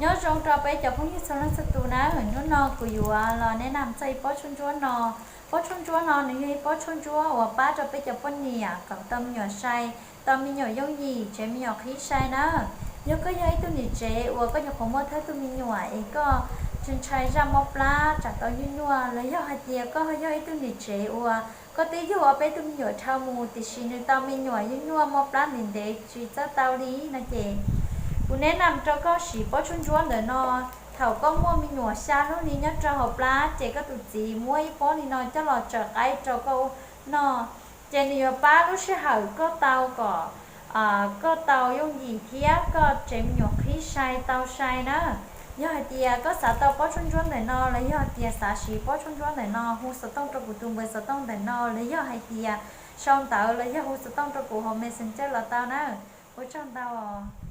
Nyob zoo rau peb cov phooj ywg txhua leej txhua tus nawb. Hnub no kuv yuav los neb nam txog ib pob tshuaj ntsuab no. Pob tshuaj ntsuab no nws yog ib pob tshuaj ntsuab uas pab rau peb cov poj niam kom tau me nyuam sai, tau me nyuam yooj yim, tsev me nyuam qhib sai na. Yog koj yog ib tug niam tsev uas koj nyuam qhuav muaj thawj tug me nyuam es koj ntshai zaj mob plab tsam tau nyuaj nyuaj, los yog hais tias koj yog ib tug niam tsev uas koj twb yug ob peb tug me nyuam dhau mus tiam sis nws tau me nyuam nyuaj nyuaj mob plab ntev ntev tsis txawj tau li no ces kuv neb nam rau koj siv pob tshuaj ntsuab ntawm no. Thaum koj muaj me nyuam xya hnub li nyob rau hauv plab ces koj tus txiv muab ib pob li no coj los tsaws qaib rau koj noj, ces nws yuav pab lub sij hawm koj tau kom koj tau yooj yim thiab koj tsev me nyuam qhib sai tau sai na. Yog hais tias koj xav tau pob tshuaj ntsuab ntawm no los yog tias xav siv pob tshuaj ntsuab ntawm no, hu xov tooj rau kuv tus npawb xov tooj ntawm no los yog hais tias sau ntawv los yog hu xov tooj rau kuv hauv Messenger los tau na. Ua tsaug ntau.